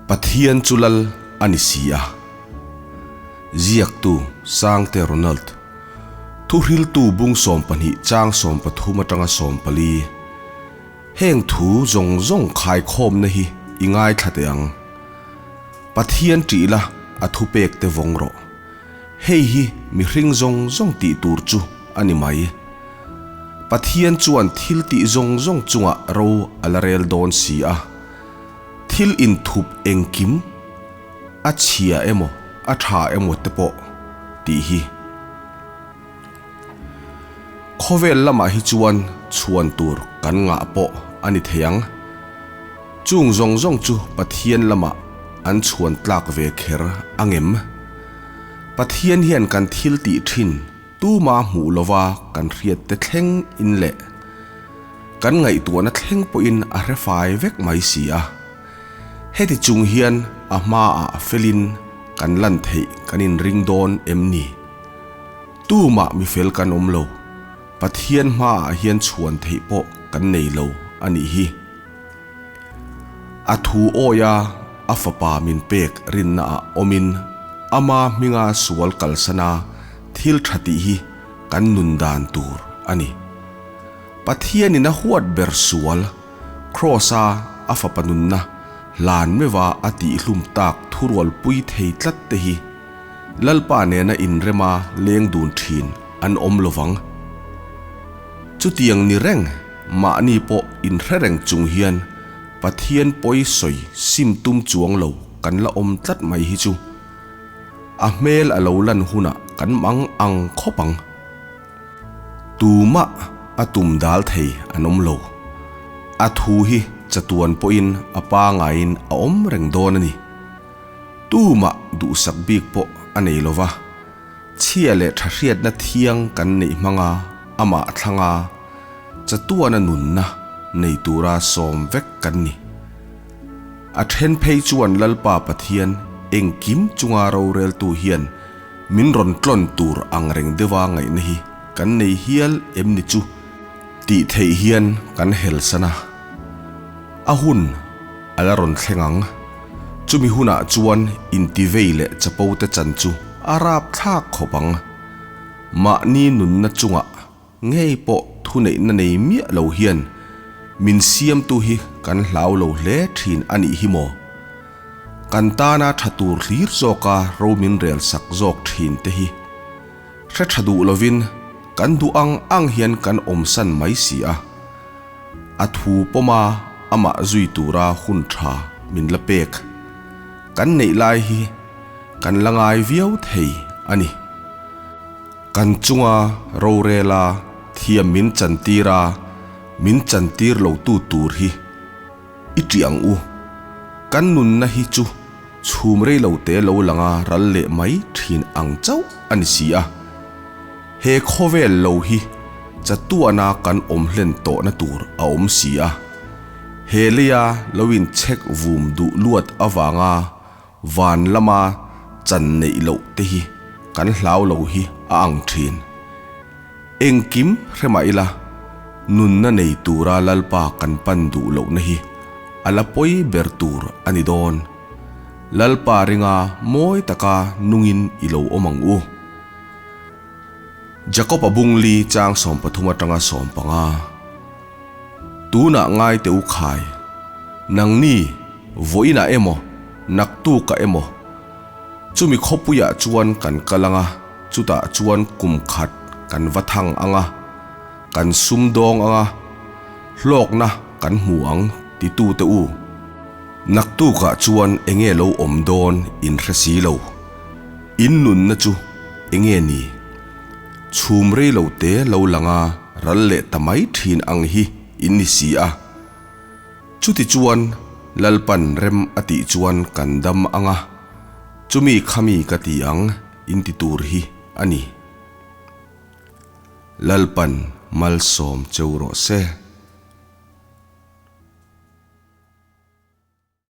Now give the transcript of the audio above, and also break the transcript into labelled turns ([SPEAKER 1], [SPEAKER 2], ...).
[SPEAKER 1] Pathian chu lal a ni si a. Ziaktu Sangte Ronald, Thuhriltu bung 12 chang 13 atanga 14. Heng thu zawng zawng khaikhawmna hi i ngaithla teh ang. Pathian ṭih la a thupek te vawng rawh. Hei hi mihring zawng zawng tih tur chu a ni mai. Pathian chuan thil tih zawng zawng chungah ro a la rel dawn si a. Thil inthup engkim, a chhia emaw a tha emaw te pawh tih hi. Khawvel lamah hi chuan chhuan tur kan ngah pawh a ni thei ang. Chung zawng zawng chu Pathian lamah an chhuan tlak ve kher a ngem. Pathian hian kan thil tih thin tuma hmuh lova kan hriat te thleng in leh kan ngaihtuahna thleng pawhin a hre fai vek mai si a. Heti chung hian a hmaah felin kan lan theih kan inring dawn em ni? Tumah mifel kan awm lo, Pathian hmaah hian chhuan theih pawh kan nei lo a nih hi. A thu awia a fapa min pek rinnaah awmin ama hminga sual kalsana thil tha tih hi kan nun dan tur a ni. Pathianin a huat ber sual, Kraws-a a fapa nunna hlan meuha a tihhlum tak thurualpui thei tlat te hi Lalpa nena inrema leng dun thin an awm lovang. Chutiang ni reng mahni pawh inhre reng chung hian Pathian pawi sawi sim tum chuang lo kan la awm tlat mai hi chu a hmel a lo lan hunah kan mang ang khawp ang. Tumah a tum dal thei an awm lo. A thu hi chatuan pawhin a pangaiin a awm reng dawn a ni. Tumah duhsak bik pawh a nei lo va, chhia leh tha hriatna thiang kan neih hmanga amah thlanga chatuana nunna nei tura sawm vek kan ni. A then phei chuan Lalpa Pathian engkim chunga roreltu hian min rawn tlawn tur ang reng deuha ngaihna hi kan nei hial em ni chu tih theih hian kan helsan a. A hun a la rawn thleng ang. Chumi hunah chuan intivei leh chapo te chan chu a rap thlak khawp ang. Mahni nunna chungah ngei pawh thuneihna nei miah lo hian min siamtu hi kan hlau lo hle thin a nih hi maw? Kan tana tha tur hlir zawka ro min rel sak zawk thin te hi hre tha duh lovin kan duh ang ang hian kan awmsan mai si a. A thu pawma amah zui tura hun tha min la pek kan neih lai hi kan la ngai viau thei a ni. Kan chunga rorela thiam min chantir a, min chantir lo tu tur hi i ṭih ang u. Kan nunna hi chu chhum rei lo te lo langa ral leh mai ṭhin ang chauh a ni si a. He khawvel lo hi chatuana kan awm hlen tawhna tur a awm si a, he leia lo inchhek vum duh luat avanga van lama chan neih loh te hi kan hlau lo hi a ang thin. Engkim hre mah ila, nunna nei tura Lalpa kan pan duh lohna hi a la pawi ber tur a ni dawn. Lalpa ringa mawi taka nungin i lo awm ang u. Jakob-a bung li chang 13 atanga 15. Tunah ngai teh u khai, nangni vawiinah emaw, naktukah emaw, chumi khawpuiah chuan kan kal anga, chutah chuan kum khat kan va thang anga, kan sum dawng anga, hlawkna kan hmu ang titu teh u. Naktukah chuan enge lo awm dawn in hre si lo. In nunna chu enge ni? Chhum rei lo te lo langa ral leh ta mai thin ang hi in ni si a. Chuti chuan Lalpan rem a tih chuan kan dam ang a, chumi khami ka ti ang in ti tur hi a ni. Lalpan malsawm cheu rawh se.